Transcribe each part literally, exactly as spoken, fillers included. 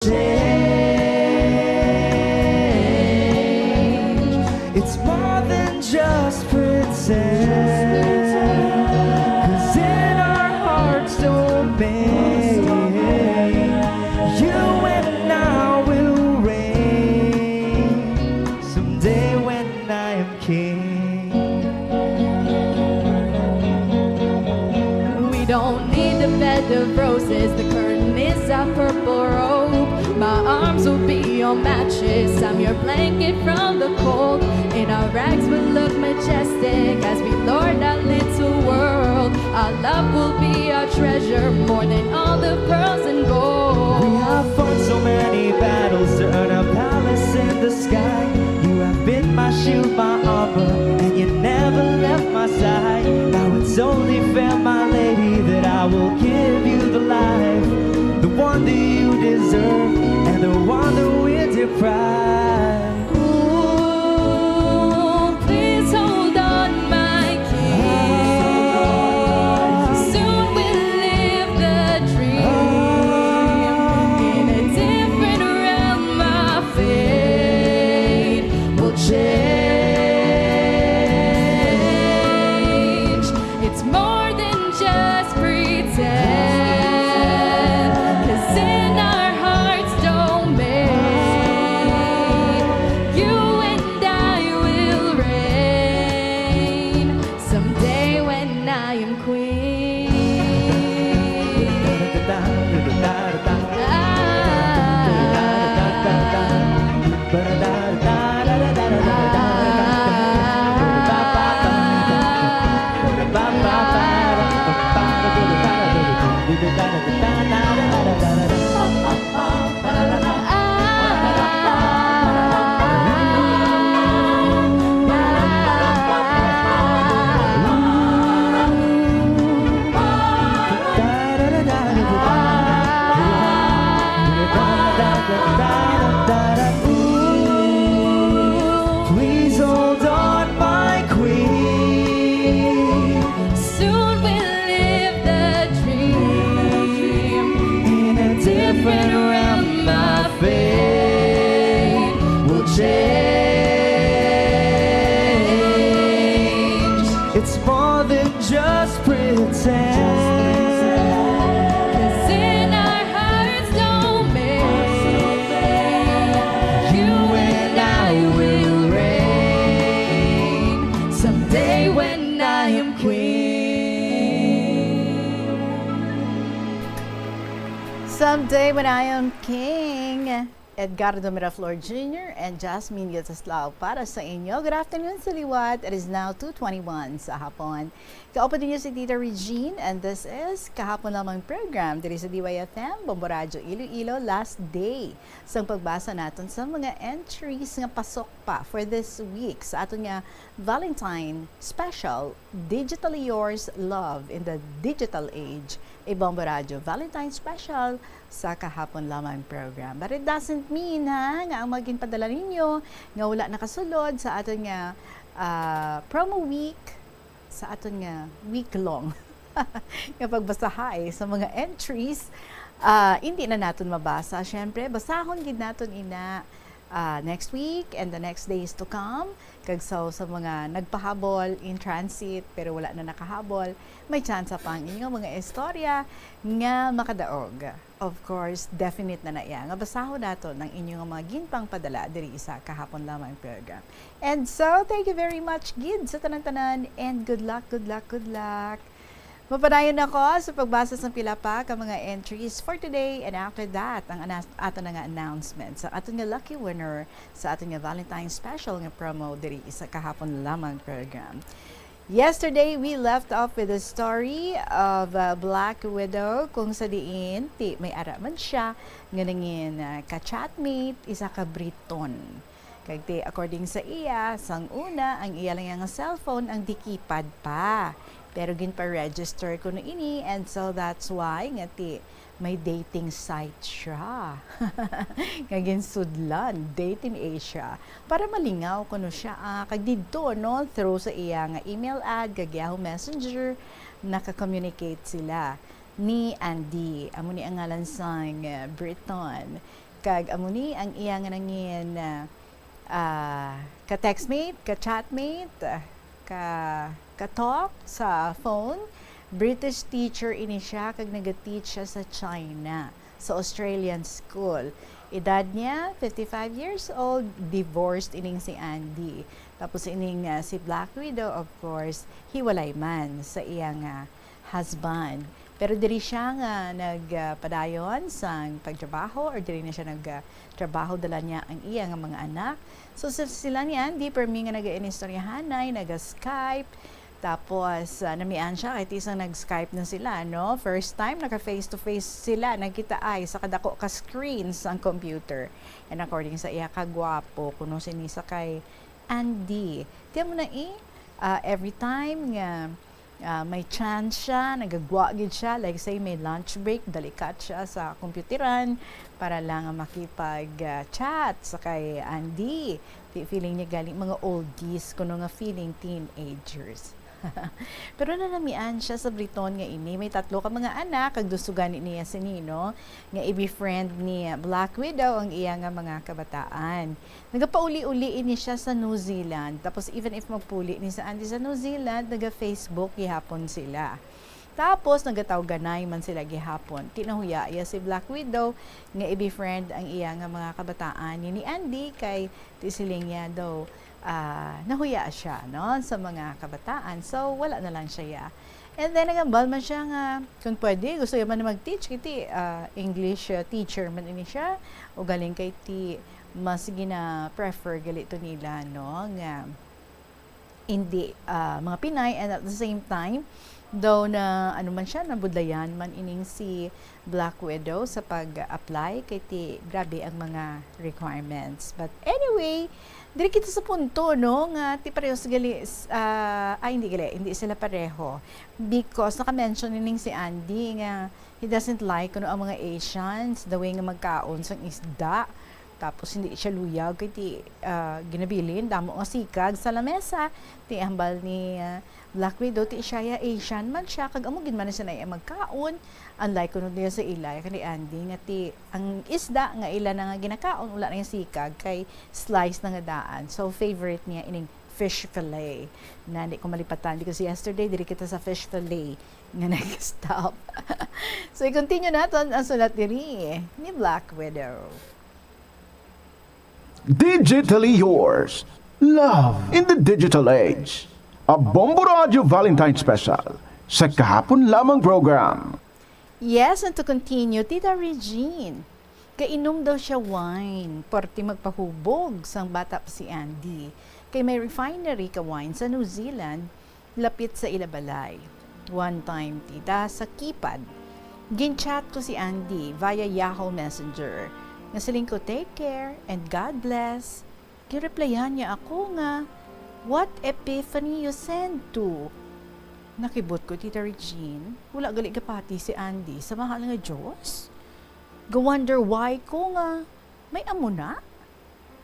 change. It's more than just pretend. 'Cause in our hearts domain, you and I will reign someday when I am king. We don't need a bed of roses, the curtain is a purple robe. My arms will be your mattress, I'm your blanket from the cold. In our rags we'll look majestic as we lord our little world. Our love will be our treasure, more than all the pearls and gold. We have fought so many battles to earn a palace in the sky. You have been my shield, my armor, and you never left my side. Now it's only fair, my lady, that I will give you the life, the one that you deserve, and the one that we're deprived. Ooh, please hold on, my king. Soon we'll live the dream. In a different realm, my fate will change. It's more than just pretend. 'Cause in our hearts domain, you and I will reign someday when I am queen. Please hold on, my queen. Soon we'll live the dream. In a different realm, my fate will change. It's more than just pretend. 'Cause in our hearts domain, you and I will reign someday when I am queen. Someday when I am king. Edgardo Miraflor Junior and Jasmine Gataslao para sa inyo. Good afternoon sa liwat. It is now two twenty-one sa hapon. Kauban ninyo si Tita Regine, and this is Kahapon Lamang Program diri sa D Y F M, Bombo Radyo Iloilo, last day sang pagbasa naton sa mga entries nga pasok pa for this week sa aton nga Valentine Special, Digitally Yours, Love in the Digital Age, a Bombo Radyo Valentine Special sa Kahapon Lamang Program. But it doesn't mean, ha, nga ang mga ginpadala ninyo nga wala nakasulod sa aton nga, ah, promo week, sa aton nga week long nga pagbasahay sa mga entries, ah, hindi na naton mabasa. Siyempre, basahon gid naton ina, ah, next week and the next days to come. Kag so, sa mga nagpahabol in transit pero wala na nakahabol, may tsansa pa ang inyong mga istorya nga makadaog. Of course, definite na na iya nga basahon naton ang inyong mga ginpangpadala diri sa Kahapon Lamang Program. And so, thank you very much gid sa tanan-tanan, and good luck, good luck, good luck. Mapadayon ako sa pagbasa sang pila pa ka mga entries for today, and after that, ang anas-, aton na nga announcement sa aton nga lucky winner sa aton nga Valentine's special nga promo diri sa Kahapon Lamang Program. Yesterday, we left off with the story of, uh, Black Widow, kung sa diin ti may ara man siya nga nangin, uh, ka-chatmate, isa ka Briton. Kag ti, according sa iya, sang una, ang iya lang nga cellphone ang dikipad pa. Pero ginpa-register kuno ini, and so that's why nga ti may dating site siya nga ginsudlan, Dating Asia, para malingaw kuno siya, ah, kag didto, no, through sa iya nga email ad kag Yahoo Messenger, naka-communicate sila ni Andy. Amo ni ang ngalan sang, eh, Briton. Kag amo ni ang iya nga nangin, ah, ah, ka-textmate, ka-chatmate, ah, ka, ka-talk sa phone. British teacher ini siya kag nag-teach siya sa China, sa Australian school. Edad niya, fifty-five years old, divorced ining si Andy. Tapos ining, ah, si Black Widow, of course, hiwalay man sa iyang, ah, husband. Pero diri siya nga nagpadayon sang pagtrabaho, or diri na siya nagtrabaho, dala niya ang iya nga mga anak. So, sa, sila ni Andy, permi nga nagainistoryahanay, naga-Skype. Tapos, ah, namian siya kay ti sang nag-Skype na sila, no? First time, naka-face to face sila, nagkita ay sa kadako ka screens ang computer. And according sa iya kagwapo, kuno sini sa kay Andy. Tiyan mo na, eh, ah, every time nga, ah, may chance siya, nagagwa gid siya, like say may lunch break, dalikat siya sa computeran para lang makipag, ah, chat sa kay Andy. Di feeling niya galing mga oldies, kuno nga feeling teenagers. Pero nanamian siya sa Briton nga ini. May tatlo ka mga anak, kag gusto gani niya si Nino nga i-befriend ni Black Widow ang iya nga mga kabataan. Nagapauli-uli ini siya sa New Zealand. Tapos even if magpuli ni sa Andy sa New Zealand, naga-Facebook gihapon sila. Tapos nagatawganay man sila gihapon. Ti nahuya iya si Black Widow nga i-befriend ang iya nga mga kabataan ni, ni Andy kay ti siling niya daw, ah, nahuya siya, no, sa mga kabataan. So, wala na lang siya ya. And then, nagambal man siya nga, kung pwede, gusto niya man mag-teach, kay ti, ah, English, ah, teacher man ini siya. O galing kay ti, mas gina-prefer gali to nila, no, nga hindi, ah, mga Pinay, and at the same time, daw na, ano man siya, nabudlayan man ining si Black Widow sa pag-apply, kay ti grabe ang mga requirements. But anyway, diri kita sa punto, no, nga ti parehos gali, s-, ah, ay, hindi gali, hindi sila pareho. Because naka-mention ining si Andy nga he doesn't like, kuno, ang mga Asians, the way nga magkaon sang isda. Tapos hindi siya luyag kay ti, ah, ginabilin, damo nga sikag sa lamesa. Ti hambal ni, ah, Black Widow, ti siya ya Asian man siya, kag amo gid man siya na iya magkaon. Unlike kuno niya sa ila, kay ni Andy, nga ti ang isda nga ila na nga ginakaon, wala na yung sikag, kay slice na nga daan. So, favorite niya ining fish fillet. Na di ko malipatan because yesterday, diri kita sa fish fillet nga nag-stop. So, i-continue naton ang sulat diri ni Black Widow. Digitally yours. Love in the digital age. A Bombo Radio Valentine Special sa kahapon lamang program. Yes, and to continue, Tita Regine, kainom daw siya wine, parte magpahubog sang bata pa si Andy. Kay may refinery ka wine sa New Zealand, lapit sa ila balay. One time, tita, sa Kipad, gin-chat ko si Andy via Yahoo Messenger. Nga siling ko, "Take care and God bless." Gireplyan niya ako nga, "What epiphany you send to?" Nakibot ko, Tita Regine, wala gali gapati si Andy sa mahal nga Diyos. Ga-wonder why ko nga, may amo na?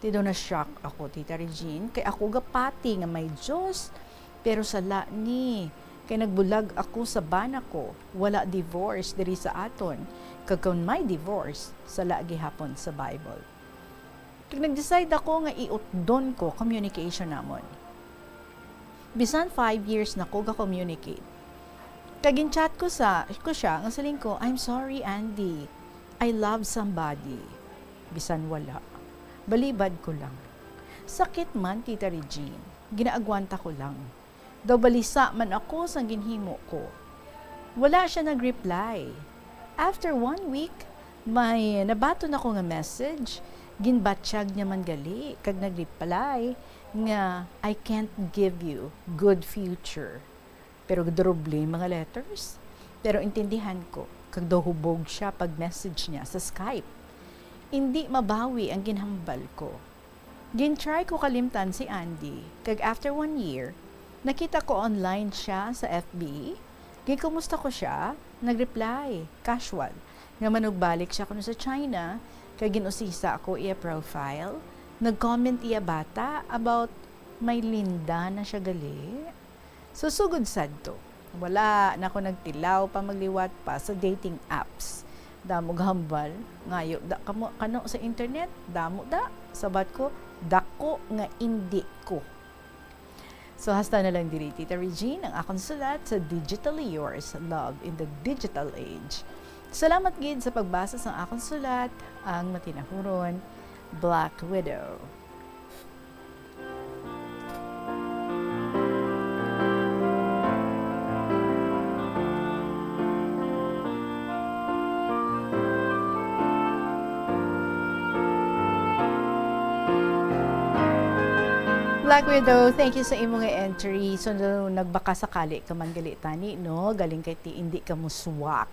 Ti daw na-shock ako, Tita Regine, kay ako gapati nga may Diyos, pero sala ni, kay nagbulag ako sa bana ko, wala divorce diri sa aton, kag kon may divorce, sala gihapon sa Bible. Kag nag-decide ako nga iutdon ko communication namon. Bisan five years na ko ga-communicate. Kag gin-chat ko sa, ko siya, nga siling ko, "I'm sorry, Andy. I love somebody." Bisan wala. Balibad ko lang. Sakit man, Tita Regine. Ginaagwanta ko lang. Daw balisa man ako sang ginhimo ko. Wala siya nag-reply. After one week, may nabaton ako nga message. Ginbatyag niya man gali, kag nag-reply nga, "I can't give you good future." Pero doble mga letters. Pero intindihan ko, kag daw hubog siya pag-message niya sa Skype. Indi mabawi ang ginhambal ko. Gin-try ko kalimtan si Andy, kag after one year, nakita ko online siya sa F B. Ginkumusta ko siya, nag-reply, casual, nga manugbalik siya kuno sa China, kag gin-usisa ko iya profile. Nag-comment iya bata about may Linda na siya gali. So, sugod sadto, wala na ko nagtilaw pa magliwat pa sa dating apps. Damo gahambal, ngayo da kamo kano sa internet, damo da, sabat ko, dako nga indi ko. So, hasta na lang diri, Tita Regine, ang akon sulat sa Digitally Yours, Love in the Digital Age. Salamat gid sa pagbasa sang akon sulat, ang matinahuron, Black Widow. Black Widow, thank you sa imo nga entry. So, no, nagbaka sakali ka man gali tani, no? Galing kay ti indi ka muswak.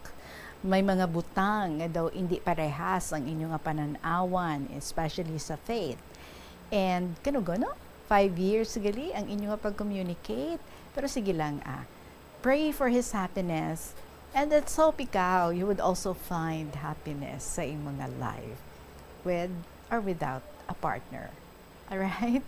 May mga butang nga daw indi parehas ang inyo nga panan-awan, especially sa faith. And kano gano, five years gali ang inyo nga pag-communicate. Pero sige lang, ah. Pray for his happiness. And let's hope ikaw, you would also find happiness sa imong nga life, with or without a partner. Alright?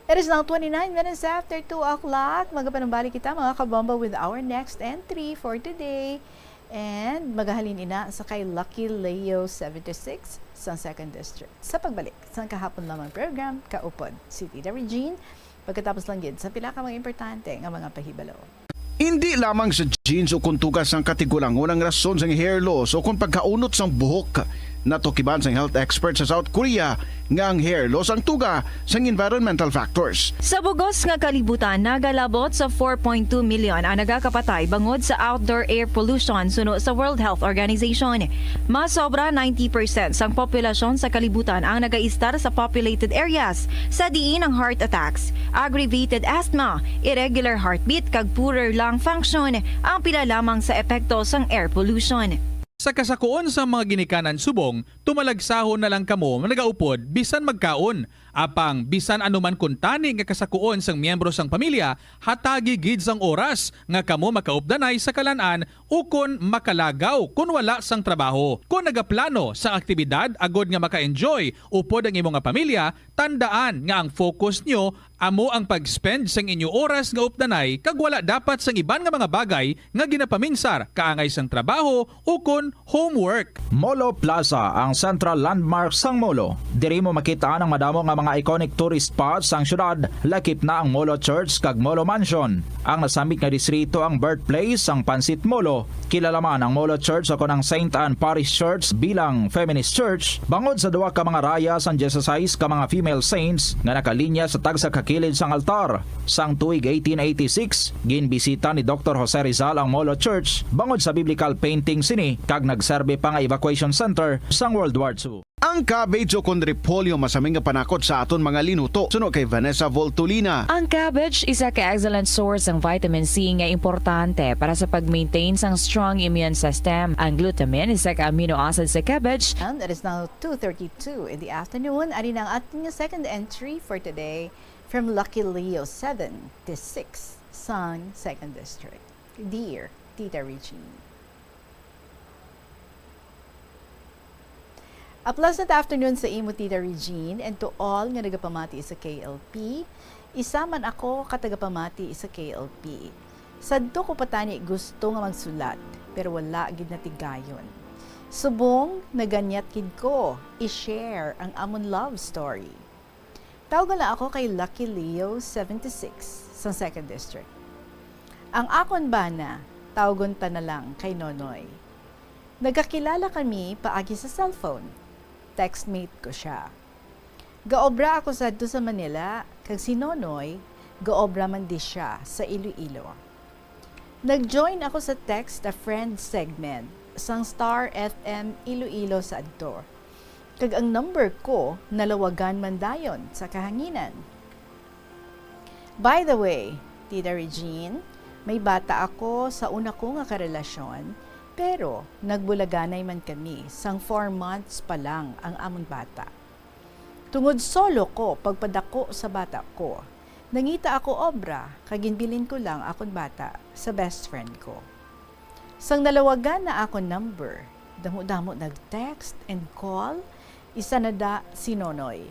It is now twenty-nine minutes after two o'clock. Magapanumbalik kita, mga kabombo, with our next entry for today. And magahalin ina sa kay Lucky Leo seventy-six sa Second District. Sa pagbalik sa kahapon lamang program, kaupod si Tita Regine. Pagkatapos lang gid sa pila ka mga importante nga mga pahibalo. Indi lamang sa genes o kon tugas sang katigulangon ang rason sang hair loss o kon pagkaunot sang buhok. Natukiban sang health expert sa South Korea nga ang hair loss ang tuga sang environmental factors. Sa bugos nga kalibutan, nagalabot sa four point two million ang nagakapatay bangod sa outdoor air pollution, suno sa World Health Organization. Mas sobra ninety percent sang populasyon sa kalibutan ang nagaistar sa populated areas, sa diin ang heart attacks, aggravated asthma, irregular heartbeat, kag poorer lung function ang pila lamang sa epekto sang air pollution. Sa kasakuon sang mga ginikanan subong, tumalagsahon na lang kamo nga nagaupod bisan magkaon. Apang bisan ano man kuntani nga kasakuon sang miyembro sang pamilya, hatagi gid sang oras nga kamo makaupdanay sa kalan-an ukon makalagaw kon wala sang trabaho. Kon nagaplano sang aktibidad agod nga maka-enjoy upod ang imo nga pamilya, tandaan nga ang focus nyo amo ang pag-spend sang inyo oras nga updanay kag wala dapat sang iban nga mga bagay nga ginapaminsar kaangay sang trabaho ukon homework. Molo Plaza, ang central landmark sang Molo. Diri mo makit-an ang madamo nga mga iconic tourist spots sang syudad, lakip na ang Molo Church kag Molo Mansion. Ang nasambit nga distrito ang birthplace sang Pansit Molo. Kilala man ang Molo Church o kon ang Saint Anne Parish Church bilang feminist church bangod sa duha ka mga raya sang dieciséis ka mga female saints nga nakalinya sa tagsa ka kilid sang altar. Sang tuig eighteen eighty-six, ginbisita ni Doktor Jose Rizal ang Molo Church bangod sa biblical painting sini kag nagserbi pa nga evacuation center sang World War Two. Ang cabbage o kon repolyo masami nga panakot sa aton mga linuto, suno kay Vanessa Voltolina. Ang cabbage isa ka excellent source sang vitamin C nga importante para sa pag-maintain sang strong immune system. Ang glutamine isa ka amino acid sa cabbage. And it is now two thirty-two in the afternoon. Ari na ang aton nga second entry for today from Lucky Leo seventy-six sang Second District. Dear Tita Regine. A pleasant afternoon sa imo, Tita Regine, and to all nga nagapamati sa K L P. Isa man ako ka tagapamati sa K L P. Sadto ko pa tani gusto nga magsulat, pero wala gid natigayon. Subong naganyat gid ko i-share ang amon love story. Tawgon lang ako kay Lucky Leo seventy-six sa Second District. Ang akon bana, tawgon ta na lang kay Nonoy. Nagkakilala kami paagi sa cellphone. Textmate ko sia. Gaobra ako sadto sa Manila, kag si Nonoy, gaobra man di sia sa Iloilo. Nag-join ako sa Text a Friend segment sang Star F M Iloilo sadto, kag ang number ko nalawagan man dayon sa kahanginan. By the way, Tita Regine, may bata ako sa una ko nga karelasyon, pero nagbulaganay man kami sang four months pa lang ang amon bata. Tungod solo ko pagpadako sa bata ko, nangita ako obra kag ginbilin ko lang akon bata sa best friend ko. Sang nalawagan na akon number, damo-damo nag-text and call, isa na da si Nonoy.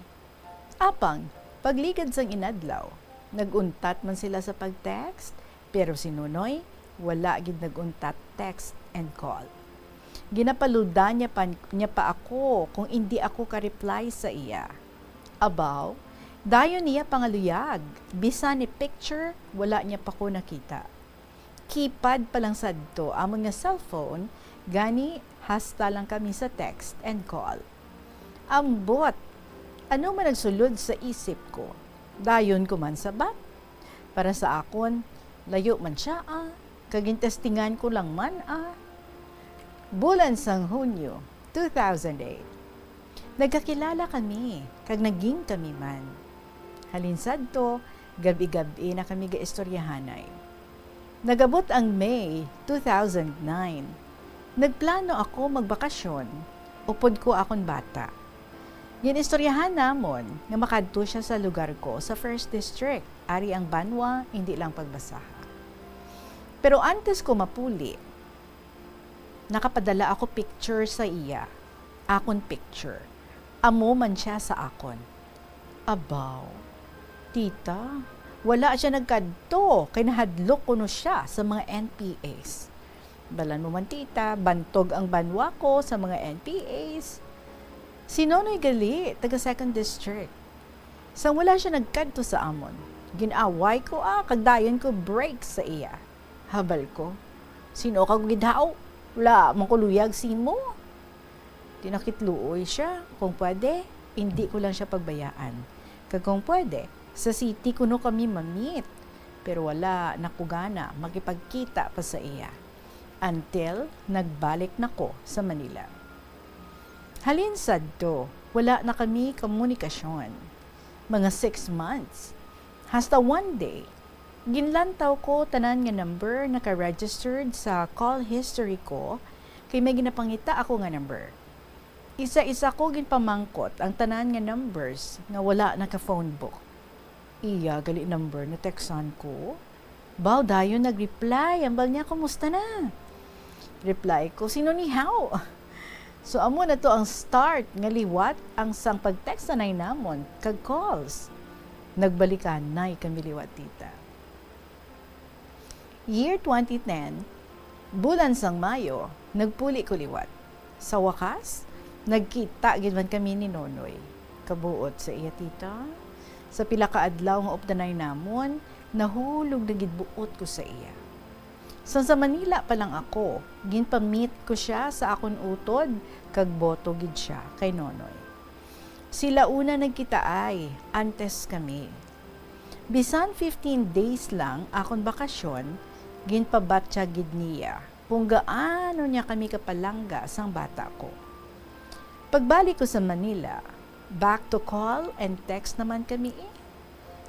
Apang, pagligad sang inadlaw, nag-untat man sila sa pag-text, pero si Nonoy wala gid nag-untat text and call. Ginapaludan niya pa, niya pa ako kung indi ako ka-reply sa iya. Abaw, dayon niya pangaluyag, bisan ni picture, wala niya pa ko nakita. Keypad pa lang sadto amon nga cellphone, gani hasta lang kami sa text and call. Ambot! Ano man nagsulod sa isip ko? Dayon ko man sabat. Para sa akon, layo man sia, ah, kag gintestingan ko lang man, ah. Bulan sang Hunyo, two thousand eight. Nagkakilala kami, kag naging kami man. Halin sadto, gab-i-gab-i na kami gaistoryahanay. Nag-abot ang May two thousand nine. Nagplano ako magbakasyon upod ko akon bata. Ginistoryahan namon nga makadto sia sa lugar ko sa First District, ari ang banwa, indi lang pagbasaha. Pero antes ko mapuli, nakapadala ako picture sa iya, akon picture. Amo man sia sa akon. Abaw, tita, wala sia nagkadto kay nahadlok kuno sia sa mga N P As. Balan mo man, tita, bantog ang banwa ko sa mga N P As. Si Nonoy gali, taga Second District. Sang wala sia nagkadto sa amon, gin-away ko, ah, kag dayon ko break sa iya. Habal ko, "Sino ka gid, haw? Wala man ko luyag sa imo." Tinakitluoy sia, "Kung pwede, indi ko lang sia pagbayaan. Kag kung pwede, sa city kuno kami ma-meet." Pero wala na ko gana makipagkita pa sa iya. Until nagbalik na ko sa Manila. Halin sadto, wala na kami komunikasyon. Mga six months. Hasta one day, ginlantaw ko tanan nga number naka-registered sa call history ko, kay may ginapangita ako nga number. Isa-isa ko ginpamangkot ang tanan nga numbers nga wala naka-phone book. Iya gali number na textan ko. Baw dayon nag-reply, ambal niya, "Kumusta na?" Reply ko, "Sino ni haw?" So, amo na to ang start nga liwat ang sang pagtextanay namon kag calls. Nagbalikanay kami liwat, tita. Year twenty ten, bulan sang Mayo, nagpuli ko liwat. Sa wakas, nagkita gid man kami ni Nonoy. Kabuot sa iya, tita. Sa pila ka adlaw nga updanay namon, nahulog na gid buot ko sa iya. Sang sa Manila pa lang ako, ginpa-meet ko sia sa akon utod, kag boto gid sia kay Nonoy. Sila una nagkitaay, antes kami. Bisan fifteen days lang akon bakasyon, ginpabatya gid niya kung gaano niya kami kapalangga sang bata ko. Pagbalik ko sa Manila, back to call and text naman kami, eh.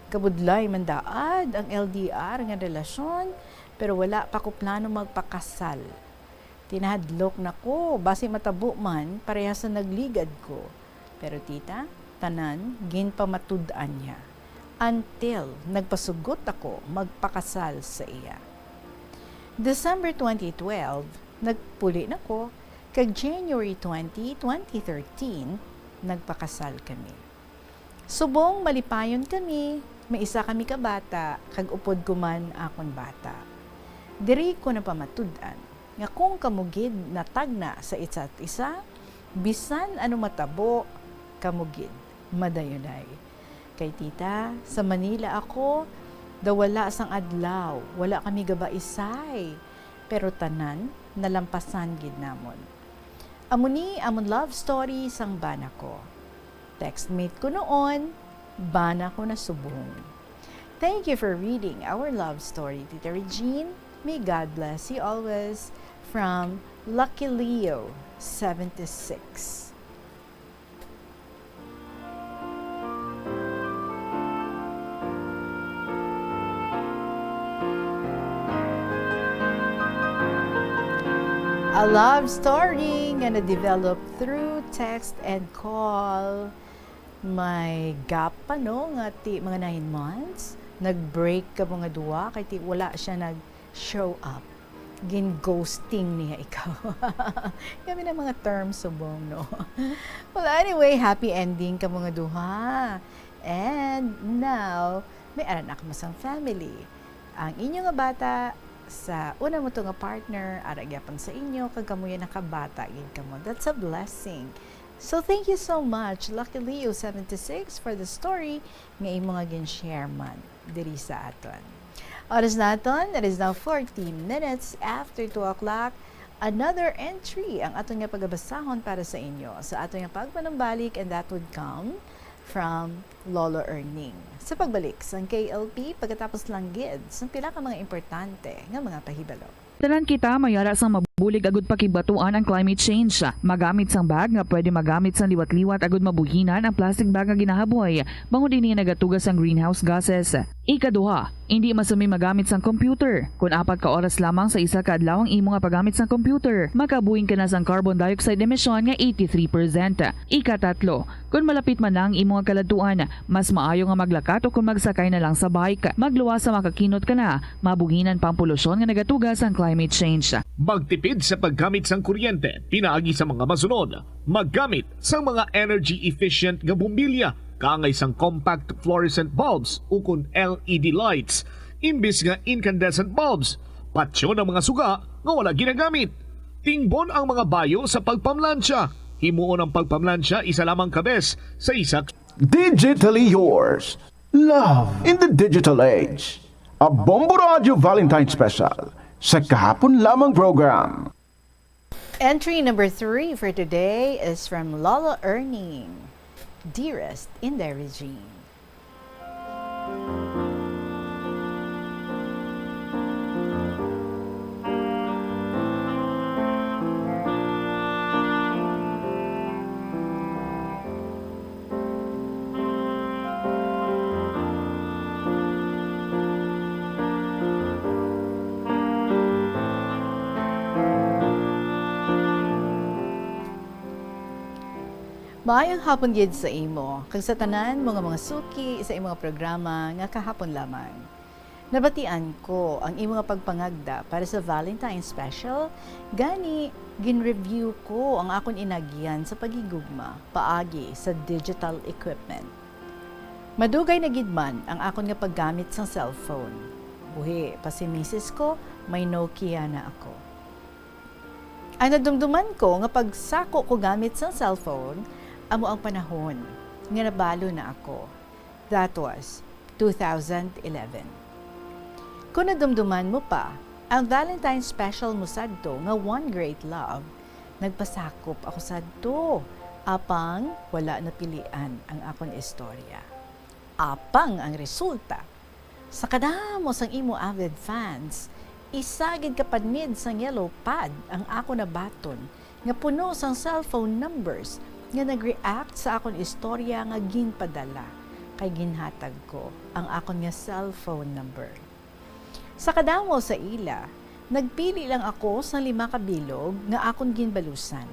Kabudlay man daad ang L D R nga relasyon, pero wala pa ko plano magpakasal. Tinahadlok na ko, basi matabo man, parehas sa nagligad ko. Pero, tita, tanan ginpamatud-an niya. Until nagpasugot ako magpakasal sa iya. December twenty twelve, nagpuli na ko, kag January twenty, twenty thirteen, nagpakasal kami. Subong malipayon kami, may isa kami ka bata, kag upod ko man akon bata. Diri ko napamatud-an nga kung kamo gid natagna sa isa't isa, bisan ano matabo, kamo gid madayunay. Kay, tita, sa Manila ako, daw wala sang adlaw, wala kami gabaisay, pero tanan nalampasan gid namon. Amo ni amon love story sang bana ko. Textmate ko noon, bana ko na subong. Thank you for reading our love story, Tita Regine. May God bless you always. From Lucky Leo, seventy-six. A love story nga na-develop through text and call. May gap pa, no, nga ti mga nine months. Nag-break kamo nga duha, kay ti wala sia nag-show up. Gin-ghosting niya ikaw. Kami na mga term subong, no? Well, anyway, happy ending kamo nga duha. And now, may ara na kamo sang family. Ang inyo nga bata, Sa una mo to nga partner, ara gyapon sa inyo, kag kamo yung nakabata gid kamo. That's a blessing. So thank you so much, Lucky Leo seventy-six, for the story nga imo nga gin-share man diri sa aton. Oras naton, it is now fourteen minutes after two o'clock. Another entry ang aton nga pagabasahon para sa inyo sa aton nga pagpanumbalik, and that would come from Lolo Erning. Sa pagbalik sang K L P, pagkatapos lang gid sang pila ka mga importante nga mga pahibalo. Tanan kita may ara sang mabulig agud pakigbatuan ang climate change. Magamit sang bag nga pwede magamit sang liwat-liwat agud mabuhinan ang plastic bag nga ginahaboy, bangod ini nga nagatuga sang greenhouse gases. Ikaduha, indi masumi magamit sang computer. Kon apat ka oras lamang sa isa ka adlaw ang imo nga paggamit sang computer, makabuhin ka na sang carbon dioxide emission nga eighty-three percent. Ikatatlo, kon malapit man na ang imo nga kaladtuan, mas maayo nga maglakat o kon magsakay na lang sa bike. Magluwas sa makakinot ka na, mabuhinan pa ang polusyon nga nagatuga sang climate change. Magtipid sa paggamit sang kuryente pinaagi sa mga masunod. Maggamit sang mga energy efficient nga bombilya, kaangay sang compact fluorescent bulbs ukon L E D lights, imbis nga incandescent bulbs. Patyon ang mga suga nga wala ginagamit. Tingbon ang mga bayo sa pagpamlansya. Himuon ang pagpamlansya isa lamang ka bes sa isa. Digitally yours. Love in the digital age. A Bombo Radio Valentine Special sa kahapon lamang program. Entry number three for today is from Lolo Erning, Dearest in the Regime. Maayong hapon gid sa imo, kag sa tanan mo nga mga suki sa imo nga programa nga kahapon lamang. Nabatian ko ang imo nga pagpangagda para sa Valentine special, gani gin-review ko ang akon inagyan sa paghigugma paagi sa digital equipment. Madugay na gid man ang akon nga paggamit sang cellphone. Buhi pa si misis ko, may Nokia na ako. Ang nadumduman ko nga pagsako ko gamit sang cellphone, amo ang panahon nga nabalo na ako. That was two thousand eleven. Kung nadumduman mo pa, ang Valentine special mo sadto nga One Great Love, nagpasakop ako sadto, apang wala napilian ang akon istorya. Apang ang resulta, sa kadamo sang imo avid fans, isa gid ka panid sang yellow pad ang ako nabaton nga puno sang cellphone numbers nga nag-react sa akon istorya nga ginpadala, kay ginhatag ko ang akon nga cellphone number. Sa kadamo sa ila, nagpili lang ako sang lima ka bilog nga akon ginbalusan.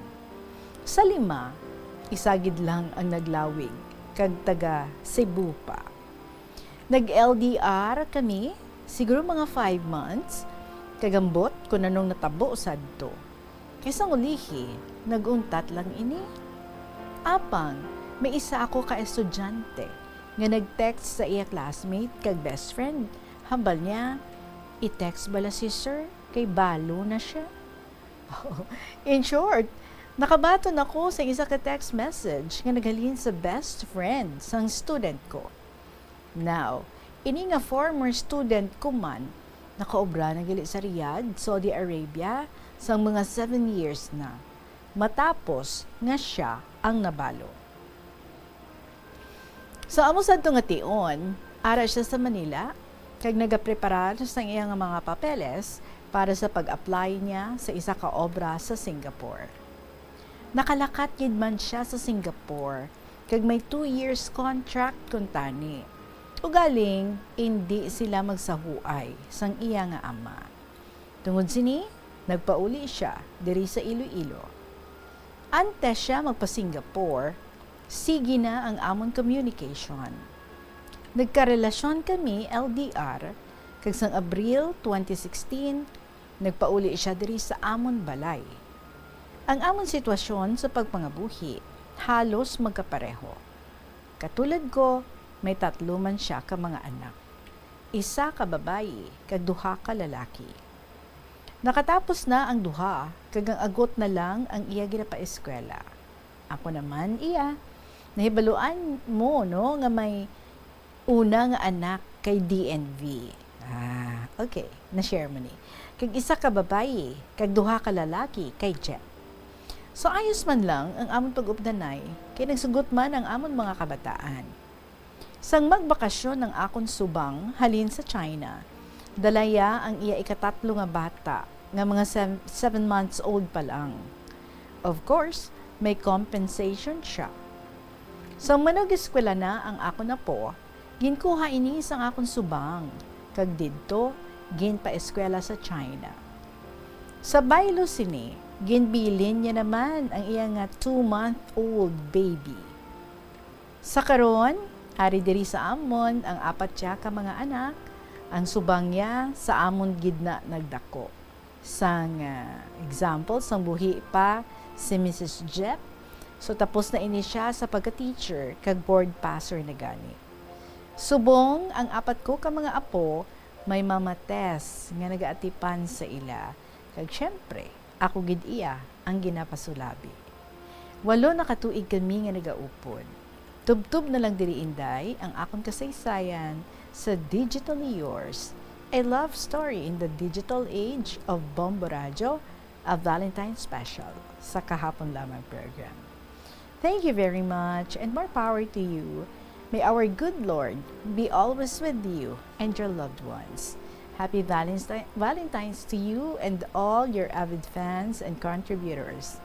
Sa lima, isa gid lang ang naglawig, kag taga Cebu pa. Nag-L D R kami, siguro mga five months, kag ambot kon anong natabo sadto. Kay sang ulihi, nag-untat lang ini. Apang, may isa ako ka estudyante nga nag-text sa iya classmate kag best friend. Hambal niya, "I-text bala si sir, kay balo na siya." In short, nakabaton ako sa isa ka text message nga naghalin sa best friend sang student ko. Now, ini nga former student ko man, nakaobra na gali sa Riyadh, Saudi Arabia, sang mga seven years na, matapos nga sia ang nabalo. Sa amo sadto nga tion, ara sia sa Manila, kag nagapreparar sang iya nga mga papeles para sa pag-apply niya sa isa ka obra sa Singapore. Nakalakat gid man sia sa Singapore, kag may two years contract kuntani. Ugaling, indi sila magsahuay sang iya nga ama. Tungod sini, nagpauli sia diri sa Iloilo. Antes sia magpa-Singapore, sige na ang amon communication. Nagkarelasyon kami L D R, kag sang Abril twenty sixteen, nagpauli sia diri sa amon balay. Ang amon sitwasyon sa pagpangabuhi halos magkapareho. Katulad ko, may tatlo man sia ka mga anak. Isa ka babayi kag duha ka lalaki. Nakatapos na ang duha, kag ang agot na lang ang iya ginapaeskwela. Ako naman, iya, nahibaluan mo, no, nga may una nga anak kay D N V. Ah, okay. Na-share mo ni. Kag isa ka babayi, kag duha ka lalaki kay Jet. So, ayos man lang ang amon pag-updanay, kay nagsugot man ang amon mga kabataan. Sang magbakasyon ang akon subang halin sa China, dala iya ang iya ikatatlo nga bata, nga mga sev-, seven months old pa lang. Of course, may compensation siya. Sang manag-eskwela na ang akon apo, ginkuha ini sang akon subang, kag didto ginpaeskwela sa China. Sa baylo sini, ginbilin niya naman ang iya nga two-month-old baby. Sa karon, ari diri sa amon ang apat niya ka mga anak, ang subang niya sa amon gid na nagdako. Sang, ah, example, sang buhi pa si Missus Jep, so tapos na ini siya sa pagka-teacher kag board passer na gani. Subong ang apat ko ka mga apo, may Mama Tess nga nagaatipan sa ila, kag siyempre, ako gid iya ang ginapasulabi. Walo na ka tuig kami nga nagaupod. Tubtob na lang diri, Inday, ang akon kasaysayan sa Digitally Yours, a love story in the digital age of Bombo Radyo, a Valentine special sa kahapon lamang program. Thank you very much and more power to you. May our good Lord be always with you and your loved ones. Happy Valentine, Valentine's to you and all your avid fans and contributors.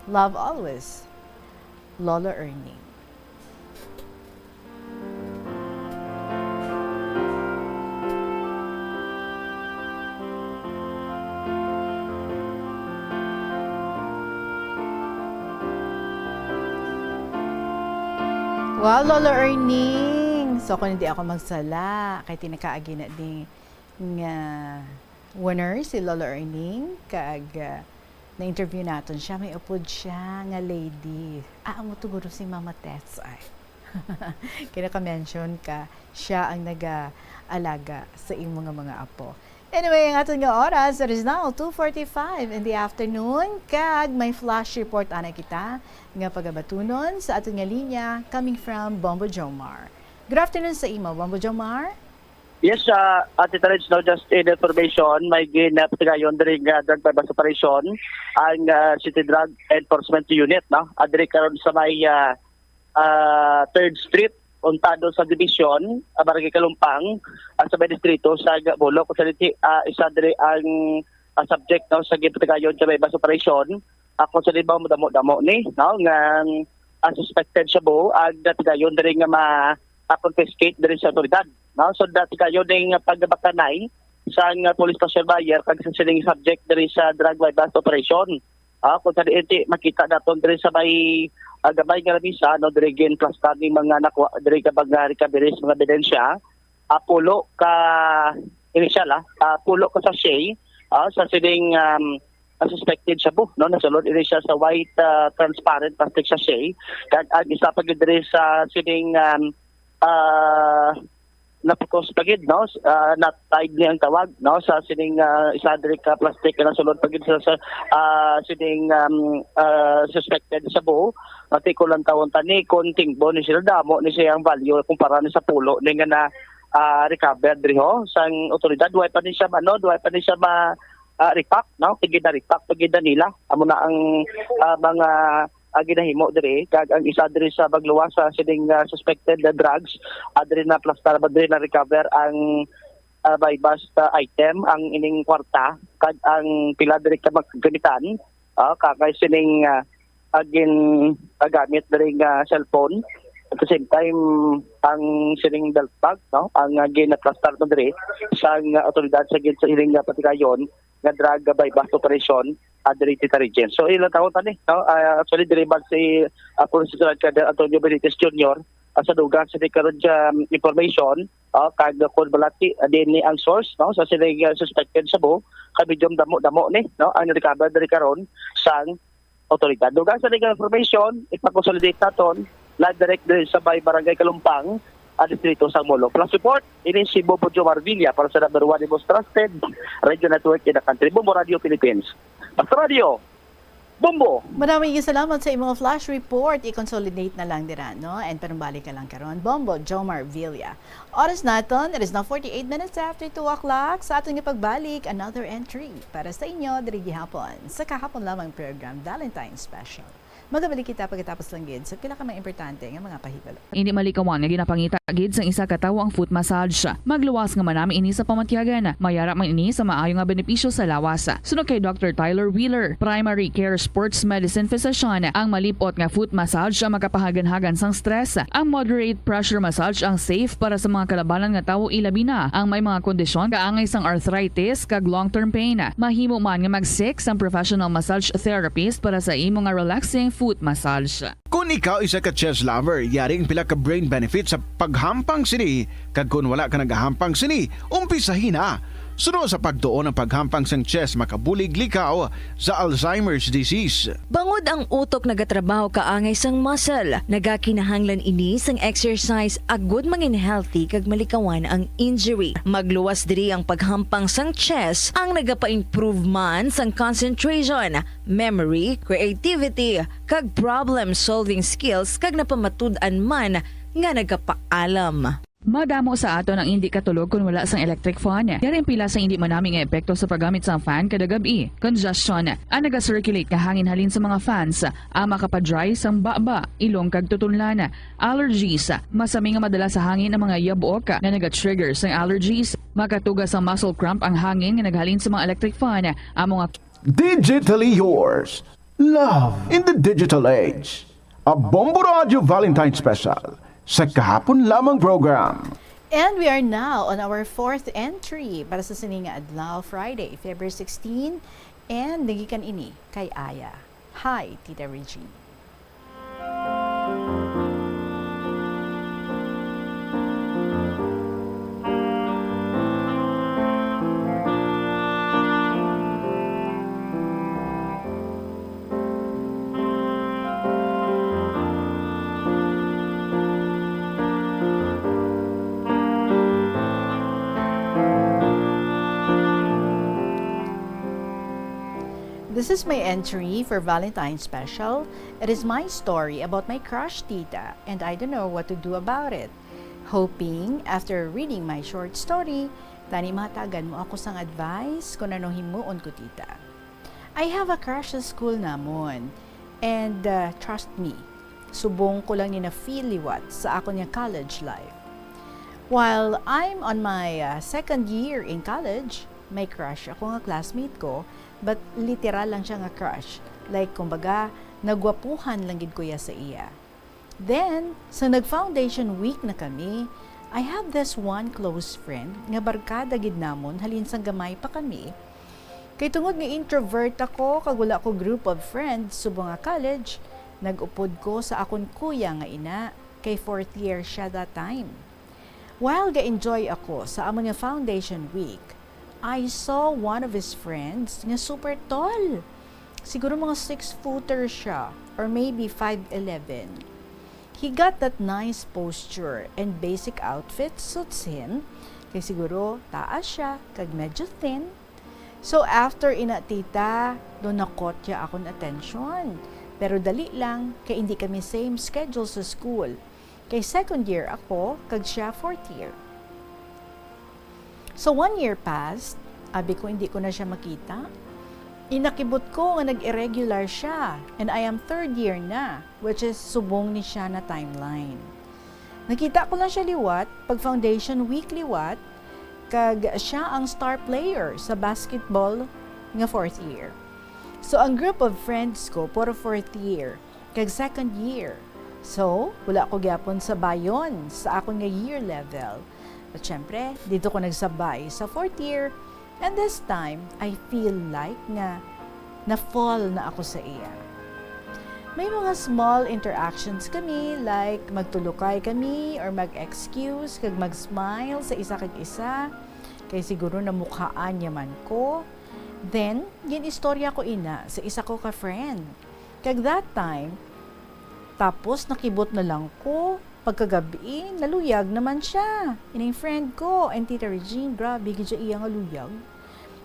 Love always, Lolo Ernie. Wow, Lolo Erning! So, kung hindi ako magsala, kay tinakaagi na din nga winner si Lolo Erning, kag, ah, na-interview naton siya, may upod siya nga lady. Ah, amo to guro si Mama Tess ay. Kaya naka-mention ka, siya ang nag-aalaga sa imo nga mga apo. Anyway, ang aton nga oras, it is now two forty-five in the afternoon, kag may flash report anay kita nga pagabatunon sa aton nga linya coming from Bombo Jomar. Good afternoon sa imo, Bombo Jomar. Yes, ah, Ate Tarig, no, just in information, may ginapatigayon diri nga drug buy-bust operation ang, ah, City Drug Enforcement Unit, no? Ah, diri karon sa may, ah, ah, Third Street, Untado Subdivision, ah, Barangay Kalumpang, ah, sa may distrito sa Ga-, Bolo. Kung sa diti, ah, isa diri ang, ah, subject, no, sa ginpatigayon sa buy-bust operation. Ah, kung sa di ba, madamo-damo ni, no, nga, ah, suspected shabu ang ginpatigayon diri nga ma-, ah, confiscate diri sa otoridad, no? So, dati kayo ning pagbakanay sa nga police passerby kag sa sining subject diri sa drug buy-bust operation. Ah, kung sa diin ti makita naton diri sa may, ah, gamay nga lamisa, no, diri ginplastar ni mga nakuha diri ka mga recoveries, mga ebidensya, ah, pulo ka initial, ah, ah, pulo ka sachet, ah, sa sining, um, ah, suspected shabu, no, nasulod ini siya sa white, ah, transparent plastic sachet, kag ang isa pa gid diri sa sining, um, ah, napikos pa gid, no? S-, ah, knot tied ni ang tawag, no, sa sining, ah, isa diri ka plastic nga nasulod pa gid sa, sa, ah, sining, um, ah, suspected shabu. Mati ko lang tawon tani kung tingbo ni sila, damo ni siya ang value kumpara ni sa pulo ni nga na, ah, recover diri ho sang otoridad. Way pa ni siya, ano, way pa ni siya ma, ah, repack, no? Kay gina-repack pa gid nila. Amo na ang, ah, mga ah, ginahimo diri, kag ang isa diri sa pagluwas sa sining, ah, suspected na drugs, ah, diri na plastar ba diri na recover ang, ah, buy-bust, ah, item, ang ining kwarta, kag ang pila diri ka mga kagamitan, ah, kag sining, ah, ah, gin-, ah, gamit diri nga cellphone. At the same time, ang sining belt bag, no, ang, ah, ginaplastar mo diri sa, ah, otoridad sa gin-, sa ining, ah, patigayon nga drug buy-bust operation, ah, diri sa region. So, ilang taon tani, no? Ah, actually, diri ba si, ah, Police Lieutenant Colonel Antonio Benitez Junior, ah, sa dugang sa di karon siya, um, information, ah, kag kung balati, ah, din ni ang source, no? Sa sila, ah, suspected shabu, kay medyo damo-damo ni, no? Ang recover diri karon sang otoridad. Dugang sa legal information, ipakonsolidate naton, live direct diri sa may Barangay Kalumpang, ah, distrito sang Molo. Plus report, ini si Bobo Jomar Villa para sa number one, the most trusted radio network in the country, Bombo Radio Philippines. Basta Radio, Bombo! Maraming salamat sa imong flash report. I-consolidate na lang dira, no? And panumbalik ka lang karon, Bombo Jomar Villa. Oras naton, it is now forty-eight minutes after two o'clock. Sa aton nga pagbalik, another entry para sa inyo diri gihapon sa kahapon lamang program, Valentine Special. Magabalik kita pagkatapos lang gid sa pila ka mga importante nga mga pahibalo. Indi malikawan nga ginapangita gid sang isa ka tawo ang foot massage. Magluwas nga manami ini sa pamatyagan. Mayara man ini sa maayo nga benepisyo sa lawas. Suno kay Doctor Tyler Wheeler, primary care sports medicine physician, ang malip-ot nga foot massage ang makapahaganhagan sang stress. Ang moderate pressure massage ang safe para sa mga kalabanan nga tawo, ilabi na ang may mga kondisyon kaangay sang arthritis kag long-term pain. Mahimo man nga mag-seek sang professional massage therapist para sa imo nga relaxing foot massage. Kon ikaw isa ka chess lover, yari ang pila ka brain benefits sa paghampang sini, kag kon wala ka nagahampang sini, umpisahi na. Suno sa pagtuon, ang paghampang sang chess makabulig likaw sa Alzheimer's disease. Bangod ang utok nagatrabaho kaangay sang muscle, nagakinahanglan ini sang exercise agud mangin healthy kag malikawan ang injury. Magluwas diri ang paghampang sang chess, ang nagapa-improve man sang concentration, memory, creativity, kag problem-solving skills, kag napamatud-an man nga nagapaalam. Madamo sa aton ang indi katulog kon wala sang electric fan. Yari ang pila sa indi manami nga epekto sa paggamit sang fan kada gab-i. Congestion. Ang naga-circulate nga hangin halin sa mga fans ang makapa-dry sang baba, ilong kag tutunlan. Allergies. Masami nga madala sa hangin ang mga yabuok nga naga-trigger sang allergies. Makatuga sang muscle cramp ang hangin nga naghalin sa mga electric fan. Amo nga Digitally yours. Love in the digital age. A Bombo Radio Valentine Special sa kahapon lamang program. And we are now on our fourth entry para sa sini nga adlaw, Friday, February sixteen, and nagikan ini kay Aya. Hi, Tita Regine. This is my entry for Valentine's special. It is my story about my crush, tita, and I don't know what to do about it. Hoping, after reading my short story, tani mahatagan mo ako sang advice kung ano himuon ko, tita. I have a crush sa school namon, and, uh, trust me, subong ko lang ni na-feel liwat sa akon nga college life. While I'm on my, uh, second year in college, may crush ako nga classmate ko, but literal lang siya nga crush. Like, kumbaga, nagwapuhan lang gid ko ya sa iya. Then, sa nag-foundation week na kami, I have this one close friend nga barkada gid namon halin sang gamay pa kami. Kay tungod nga introvert ako kag wala ko group of friends subong nga college, nag-upod ko sa akon kuya nga ina, kay fourth year siya that time. While ga-enjoy ako sa amon nga foundation week, I saw one of his friends nga super tall. Siguro mga six-footer siya, or maybe five eleven. He got that nice posture and basic outfit suits him, kay siguro taas siya kag medyo thin. So after ina, tita, do na-caught ya akon attention. Pero dali lang, kay indi kami same schedule sa school. Kay second year ako, kag siya fourth year. So one year passed, abi ko indi ko na siya makita. Inakibot ko nga nag-irregular siya, and I am third year na, which is subong ni siya na timeline. Nakita ko lang siya liwat, pag foundation week liwat, kag siya ang star player sa basketball nga fourth year. So ang group of friends ko, puro fourth year, kag second year. So, wala ko gyapon sabayon sa akon nga year level. But syempre, dito ko nagsabay sa fourth year, and this time, I feel like nga na-fall na ako sa iya. May mga small interactions kami, like magtulukay kami or mag-excuse kag mag-smile sa isa kag isa, kay siguro namukhaan niya man ko. Then, gin-istorya ko ina sa isa ko ka friend. Kag that time, tapos nakibot na lang ko, Pagkagabi, naluyag naman siya. Ining friend ko, and Tita Regine, grabe gid siya iya nga luyag.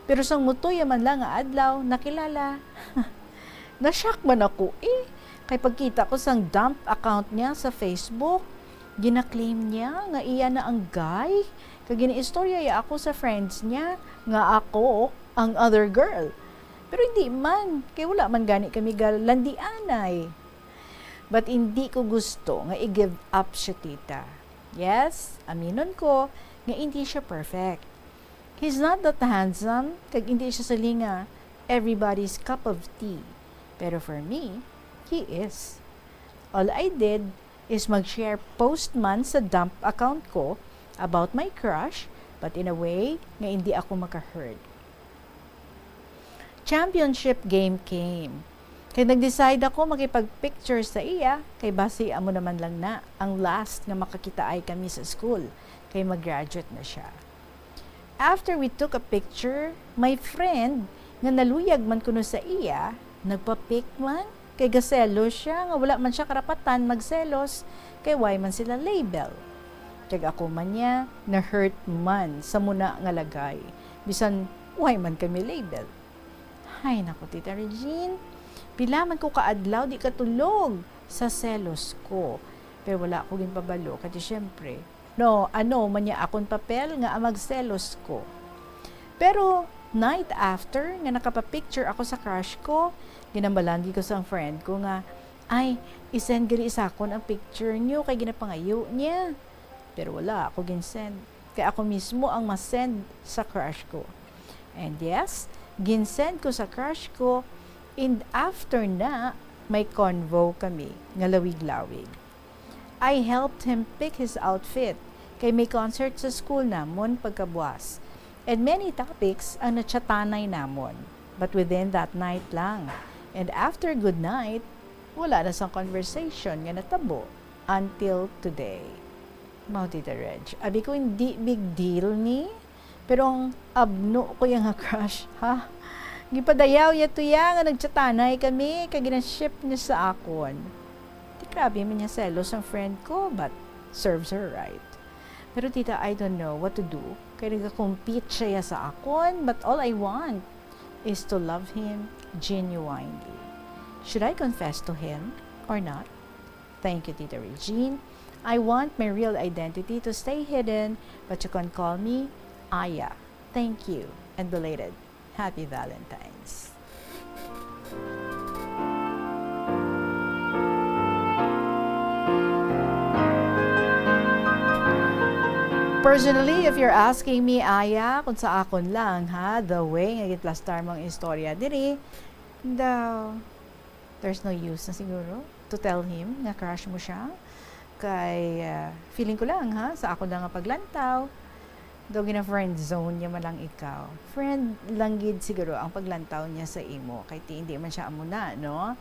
Pero sang mutuya man lang nga adlaw, nakilala. Na-shock man ako eh. Kay pagkita ko sang dump account niya sa Facebook, gina-claim niya nga iya na ang guy. Kag ginaistorya ya ako sa friends niya nga ako ang other girl. Pero hindi man, kay wala man gani kami galandianay. But hindi ko gusto nga i-give up siya, tita. Yes, aminon ko nga hindi siya perfect. He's not that handsome, kag hindi siya sali nga everybody's cup of tea. Pero for me, he is. All I did is mag-share post man sa dump account ko about my crush, but in a way nga hindi ako maka-hurt. Championship game came. Kay nag-decide ako makipag-picture sa iya, kay basi amo naman lang na ang last nga makakitaay kami sa school, kay mag-graduate na siya. After we took a picture, my friend nga naluyag man kuno sa iya, nagpa-pic man, kay gaselos siya nga wala man siya karapatan magselos, kay why man sila label. Kag ako man niya, na-hurt man sa muna nga lagay, bisan why man kami label. Hay nako, Tita Regine, pila man ko ka adlaw di katulog sa selos ko. Pero wala ko ginpabalo, kay siyempre, no, ano man niya akon papel nga magselos ko. Pero night after nga nakapapicture ako sa crush ko, ginambalan gid ko sang friend ko nga, "Ay, i-send gali sa akon ang picture niyo kay ginapangayo niya." Pero wala ako gin-send. Kay ako mismo ang ma-send sa crush ko. And yes, gin-send ko sa crush ko, and after na, may convo kami nga lawig-lawig. I helped him pick his outfit, kay may concert sa school namon pagkabuas. And many topics ang natsatanay namon. But within that night lang. And after good night, wala na sang conversation nga natabo until today. Mao, Tita Reg. Abi ko, hindi big deal ni. Pero ang abno ko yang nga crush, ha? Gipadayaw ya to ya nga nagchatanay kami, kag gina-ship niya sa akon. Di, grabe man niya selos ang friend ko, but serves her right. Pero tita, I don't know what to do. Kay nagakompete siya sa akon, but all I want is to love him genuinely. Should I confess to him or not? Thank you, Tita Regine. I want my real identity to stay hidden, but you can call me Aya. Thank you, and belated Happy Valentine's. Personally, if you're asking me, Aya, kung sa akon lang, ha, the way nga giplastar mo ang istorya diri, daw, there's no use na siguro to tell him nga crush mo siya. Kay, ah, feeling ko lang, ha, sa ako lang nga paglantaw, daw gina-friend zone niya man lang ikaw. Friend lang gid siguro ang paglantaw niya sa imo. Kay ti, hindi man siya amo na, no?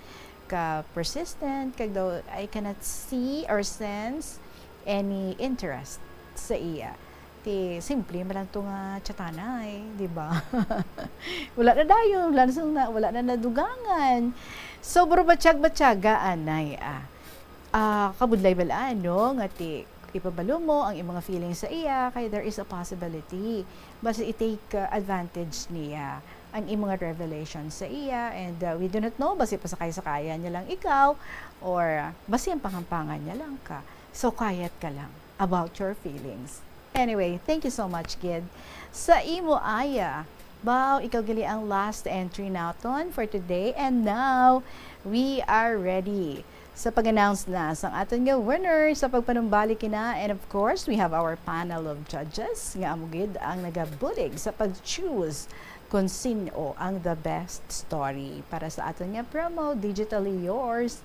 Ka persistent, kag daw, I cannot see or sense any interest sa iya. Ti, simple man lang to nga tsatanay, di ba? Wala na dayon, wala na, sa- na, wala na nadugangan. So, buro batsyag-batyaga, anay, ah. Ah, kabudlay bala, no, nga ti, ipabalo mo ang imong mga feelings sa iya, kay there is a possibility. Basta i-take, uh, advantage niya ang imong mga revelation sa iya, and, uh, we do not know, basi pasakay-sakayan niya lang ikaw, or, uh, basi ang panghampangan niya lang ka. So, quiet ka lang about your feelings. Anyway, thank you so much, gid, sa imo, Aya. Baw, ikaw gali ang last entry naton for today. And now, we are ready sa pag-announce na sang aton nga winner sa pagpanumbalik kina. And of course, we have our panel of judges nga amo gid ang nagabulig sa pag-choose kung sino ang the best story para sa aton nga promo, Digitally Yours,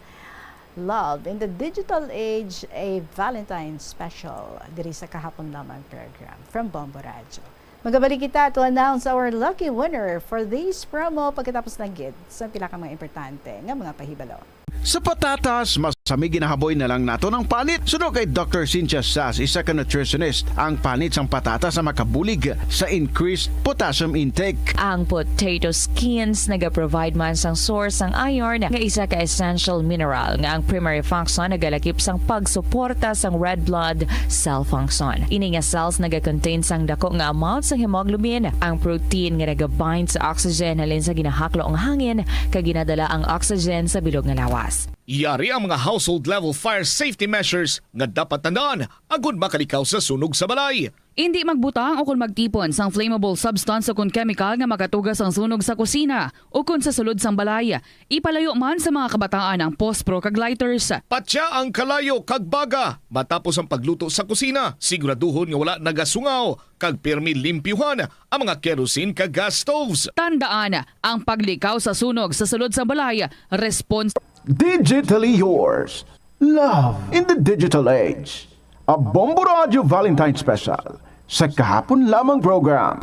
Love in the Digital Age, a Valentine Special, diri sa Kahapon Lamang program from Bombo Radyo. Magabalik kita to announce our lucky winner for this promo pagkatapos lang gid sa pila ka mga importante nga mga pahibalo. Sa patatas, mas Sa may ginahaboy na lang nato ng panit. Suno kay Doctor Cynthia Sass, isa ka nutritionist, ang panit sang patatas ang makabulig sa increased potassium intake. Ang potato skins nagaprovide man sang source sang iron, nga isa ka essential mineral nga ang primary function nagalakip sang pagsuporta sang red blood cell function. Ini nga cells nagacontain sang dako nga amount sang hemoglobin, ang protein nga nagabind sa oxygen halin sa ginahaklo nga hangin kag ginadala ang oxygen sa bilog nga lawas. Yari ang mga household level fire safety measures nga dapat tandaan agud makalikaw sa sunog sa balay. Indi magbutang o kon magtipon sang flammable substance o kon chemical nga makatuga sang sunog sa kusina o kon sa sulod sang balay. Ipalayo man sa mga kabataan ang pospro kag lighters. Patya ang kalayo kag baga matapos ang pagluto sa kusina. Siguraduhon nga wala nagasungaw kag pirmi limpyuhan ang mga kerosene kag gas stoves. Tandaan, ang paglikaw sa sunog sa sulod sang balay, respons- Digitally yours. Love in the digital age. A Bombo Radio Valentine Special sa kahapon lamang program.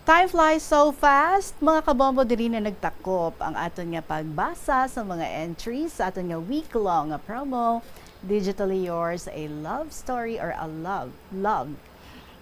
Time flies so fast, mga kabombo, diri na nagtakop ang aton nga pagbasa sa mga entries sa aton nga week-long nga promo, Digitally Yours, a love story or a love, love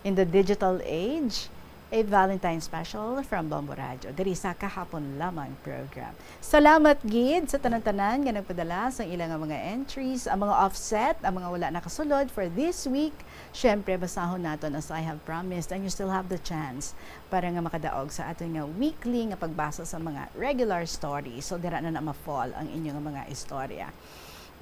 in the digital age, a Valentine special from Bombo Radio, diri sa kahapon lamang program. Salamat gid sa tanan-tanan nga nagpadala sa ila nga mga entries, ang mga offset, ang mga wala nakasulod for this week. Syempre, basahon naton as I have promised, and you still have the chance para nga makadaog sa aton nga weekly nga pagbasa sa mga regular stories. So, dira na na ma-fall ang inyo nga mga istorya.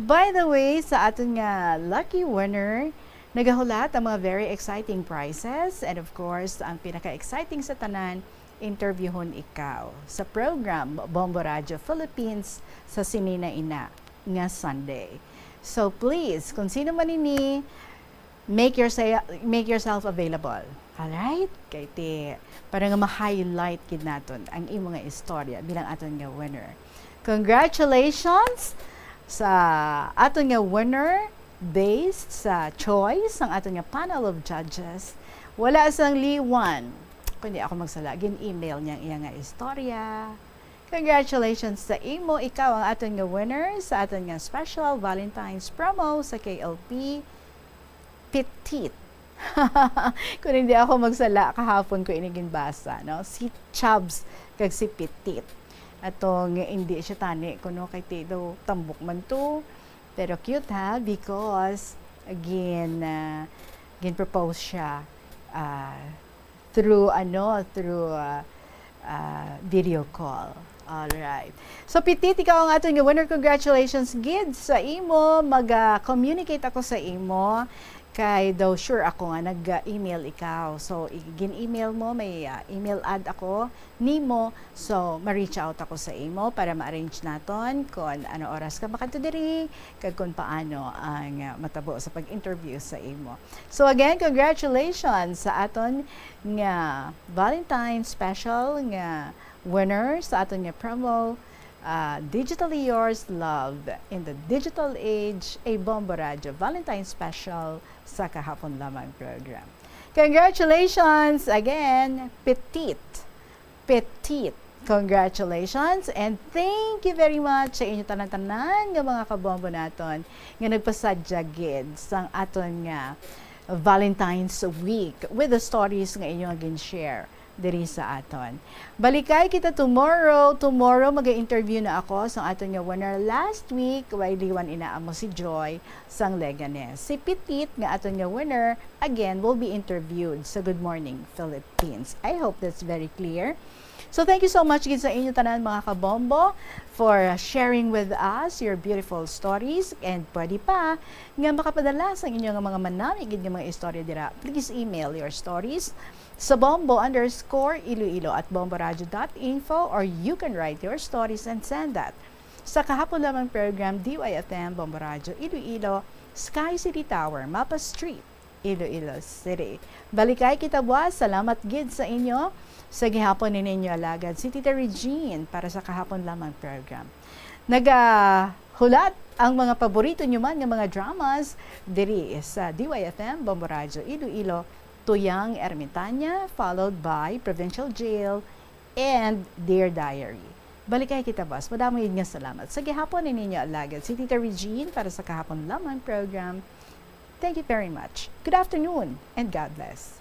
By the way, sa aton nga lucky winner, nagahulat ang mga very exciting prizes. And of course, ang pinaka-exciting sa tanan, interviewhon ikaw sa program Bombo Radio Philippines sa sini na ina nga Sunday. So please, kung sino man ini, make yourself, make yourself available. Alright? Kay ti, para nga ma-highlight gid naton ang imo nga istorya bilang aton nga winner. Congratulations sa aton nga winner based sa choice sang aton nga panel of judges. Wala sang liwan, kundi ako magsala, gin-email niya ang iya nga istorya. Congratulations sa imo. Ikaw ang aton nga winner sa aton nga special Valentine's promo sa K L P. Petit. Kung hindi ako magsala, kahapon ko ini ginbasa, no? Si Chubs kag si Petit. Atong hindi siya tani kuno kay ti daw tambok man to. Pero cute ha, because gin ah, gin-propose siya ah, through ano, through ah, ah, video call. All right. So Petit, ikaw ang aton nga winner. Congratulations gid sa imo. Mag-communicate ako sa imo kay daw sure ako nga nag-email ikaw. So i- gin-email mo, may ah, email ad ako nimo. So ma-reach out ako sa imo para ma-arrange naton kon ano oras ka makadto diri kag kon paano ang ah, matabo sa pag-interview sa imo. So again, congratulations sa aton nga Valentine special nga winner sa aton nga promo, ah, Digitally Yours, Love in the Digital Age, a Bombo Radio Valentine Special sa kahapon lamang program. Congratulations again, Petit. Petit. Congratulations and thank you very much sa inyo tanan-tanan nga mga kabombo naton nga nagpasadya gid sang aton nga Valentine's Week with the stories nga inyo nga gin-share diri sa aton. Balikay kita tomorrow. Tomorrow maga-interview na ako sa aton nga winner last week. Way liwan ina amo si Joy sang Leganes. Si Petit nga aton nga winner again will be interviewed sa Good Morning Philippines. I hope that's very clear. So thank you so much gid sa inyo tanan mga kabombo for sharing with us your beautiful stories, and pwede pa nga makapadala sa inyo nga mga manami gid nga mga istorya dira. Please email your stories sa bombo underscore iloilo at bomboradio dot info, or you can write your stories and send that sa kahapon lamang program D Y F M Bombo Radio Iloilo, Sky City Tower, Mapa Street, Iloilo City. Balikay kita buwas. Salamat gid sa inyo. Sa gihapon ni ninyo alagad si Tita Regine para sa kahapon lamang program. Nagahulat ang mga paborito nyo man nga mga dramas diri sa D Y F M Bombo Radio Iloilo, Tuyang Ermitaña, followed by Provincial Jail and Dear Diary. Balikay kita, boss. Madamo gid nga salamat. Sa gihapon ni ninyo alagad, si Tita Regine para sa kahapon lamang program. Thank you very much. Good afternoon and God bless.